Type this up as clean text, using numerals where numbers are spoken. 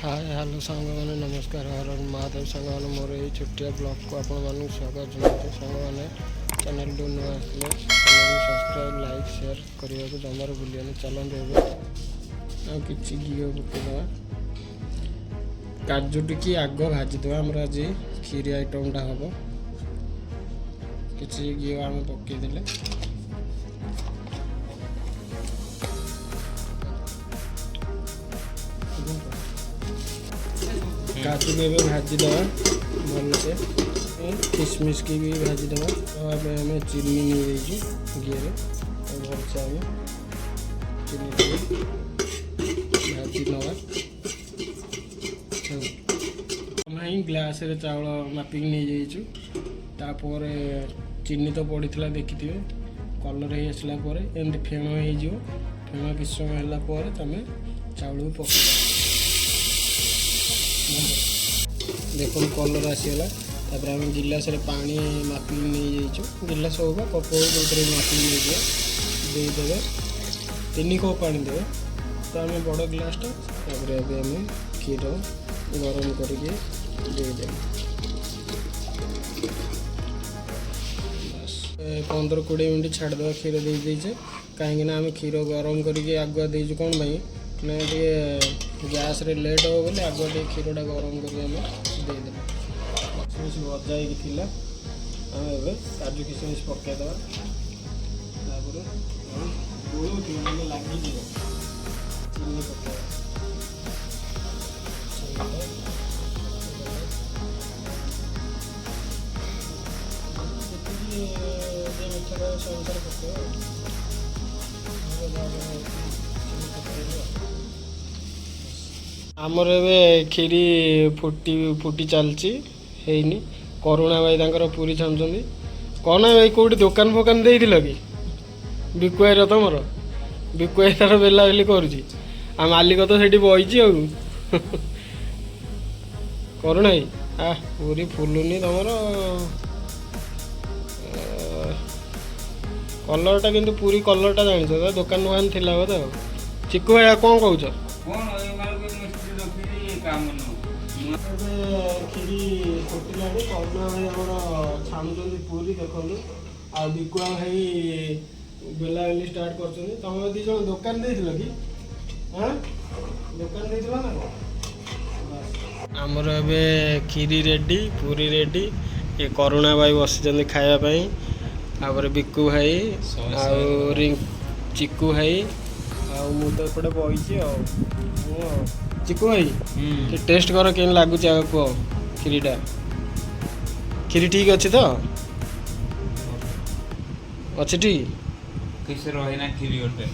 ହାଏ, hello ସାଙ୍ଗମାନେ, ନମସ୍କାର। ହର ହର ମହାଦେବ। ସାଙ୍ଗମାନେ, ମୋର ଏଇ ଛୋଟିଆ ବ୍ଲଗ୍କୁ ଆପଣମାନଙ୍କୁ ସ୍ୱାଗତ ଜଣାଉଛି। ସାଙ୍ଗମାନେ, ଚ୍ୟାନେଲକୁ ନୂଆ ଆସିଲେ ଚ୍ୟାନେଲକୁ ସବସ୍କ୍ରାଇବ୍, ଲାଇକ୍, ସେୟାର କରିବାକୁ ଜମାରୁ ଭୁଲିବେନି। ଚାଲନ୍ତୁ, ଏବେ ଆଉ କିଛି ଘିଅ ପକାଇଦେବା। କାଜୁ ଟିକେ ଆଗ ଭାଜିଦେବା। ଆମର ଆଜି କ୍ଷୀରି ଆଇଟମ୍ଟା ହେବ। କିଛି ଘିଅ ଆମେ ପକାଇଦେଲେ। କାଜୁକୁ ଏବେ ଭାଜିଦେବା ଭଲସେ, କିସମିସ୍କି ବି ଭାଜିଦେବା। ତ ଏବେ ଆମେ ଚିନି ନେଇଯାଇଛୁ ଘିଅରେ। ତ ଭଲସେ ଆମେ ଚିନିଟାକୁ ଭାଜି ନେବା। ନାହିଁ, ଗ୍ଲାସରେ ଚାଉଳ ମାପିକି ନେଇଯାଇଛୁ। ତାପରେ ଚିନି ତ ପଡ଼ିଥିଲା, ଦେଖିଥିବେ। କଲର୍ ହେଇ ଆସିଲା ପରେ ଏମିତି ଫେଣ ହେଇଯିବ। ଫେଣ କିଛି ସମୟ ହେଲା ପରେ ତମେ ଚାଉଳକୁ ପକାଇଦେବ। ଦେଖନ୍ତୁ, କଲର୍ ଆସିଗଲା। ତାପରେ ଆମେ ଗିଲାସରେ ପାଣି ମାପିକି ନେଇଯାଇଛୁ। ଗିଲାସ ହଉ ବା କପ୍ ହଉ, ଯେଉଁଥିରେ ମାପିକି ନେଇଯିବେ, ଦେଇଦେବେ। 3 କପ୍ ପାଣି ଦେବେ। ତ ଆମେ ବଡ଼ ଗ୍ଲାସଟା। ତାପରେ ଏବେ ଆମେ କ୍ଷୀର ଗରମ କରିକି ଦେଇଦେବେ। ବାସ୍, 15-20 ମିନିଟ୍ ଛାଡ଼ିଦେବା। କ୍ଷୀର ଦେଇ ଦେଇଛେ, କାହିଁକିନା ଆମେ କ୍ଷୀର ଗରମ କରିକି ଆଗୁଆ ଦେଇଛୁ। କ'ଣ ପାଇଁ ନା ଟିକେ ଗ୍ୟାସ୍ରେ ଲେଟ୍ ହେବ ବୋଲି ଆଗୁଆ ଟିକେ କ୍ଷୀରଟା ଗରମ କରିକି ଆମେ ଦେଇଦେଲେ। କିସମିସ୍ ଭଜା ହେଇକି ଥିଲା, ଆମେ ଏବେ କାଜୁ କିସମିସ୍ ପକାଇଦେବା। ତାପରେ ଗୋଳଉଥିବ, ନହେଲେ ଲାଗିଯିବ। ଚିନି ପକାଇବା। ଚିନିଟା ପକାଇଦେଲେ, ଯେତିକି ଯେ ମିଠା ଖାଇବ ସେ ଅନୁସାରେ ପକାଇବ। ଆଉ ଚିନି ପକାଇବ। ଆମର ଏବେ କ୍ଷୀରି ଫୁଟି ଫୁଟି ଚାଲିଛି, ହେଇନି। କରୁଣା ଭାଇ ତାଙ୍କର ପୁରୀ ଛାଣୁଛନ୍ତି। କରୁଣା ଭାଇ, କେଉଁଠି ଦୋକାନ ଫୋକାନ ଦେଇଥିଲ କି? ବିକୁ ଭାଇର, ତମର ବିକୁ ଭାଇ ତାର ବେଲା ବେଲି କରୁଛି, ଆଉ ମାଲିକ ତ ସେଠି ବଇଛି। ଆଉ କରୁଣା ଭାଇ, ଆ ପୁରୀ ଫୁଲୁନି ତମର। କଲର୍ଟା କିନ୍ତୁ ପୁରୀ କଲର୍ଟା ଜାଣିଛ ତ? ଦୋକାନ ଫୋକାନ ଥିଲା ବୋଧେ। ଆଉ ଚିକୁ ଭାଇ, ଆଉ କ'ଣ କହୁଛ? କଣ ଏମାନଙ୍କୁ ମିସ୍ତ୍ରୀ ରଖିକି କାମ ନୁହଁ। ଏବେ କ୍ଷୀରି ଫୁଟିଲାଣି। କରୁଣା ଭାଇ ଆମର ଛାଣୁଛନ୍ତି ପୁରୀ, ଦେଖନ୍ତୁ। ଆଉ ବିକୁଆ ଭାଇ ବେଲା ବେଲି ଷ୍ଟାର୍ଟ କରୁଛନ୍ତି। ତମେ ଦି ଜଣ ଦୋକାନ ଦେଇଥିଲ କି? ହଁ, ଦୋକାନ ଦେଇଥିଲ ନା କ'ଣ? ଆମର ଏବେ କ୍ଷୀରି ରେଡ଼ି, ପୁରୀ ରେଡ଼ି। ଏ କରୁଣା ଭାଇ ବସିଛନ୍ତି ଖାଇବା ପାଇଁ। ତାପରେ ବିକୁ ଭାଇ ଆଉ ଚିକୁ ଭାଇ ଆଉ ମୁଁ ତ ଏପଟେ ବଇଛି। ଆଉ ମୁଁ ଆଉ ଚିକୁ ଭାଇ, ଟିକେ ଟେଷ୍ଟ କର, କେମିତି ଲାଗୁଛି ଆଗ କୁହ। କ୍ଷୀରିଟା, କ୍ଷୀରି ଠିକ୍ ଅଛି ତ? ଅଛି ଠିକ୍? କିଛି ରହେନା କ୍ଷୀରି ଗୋଟେ।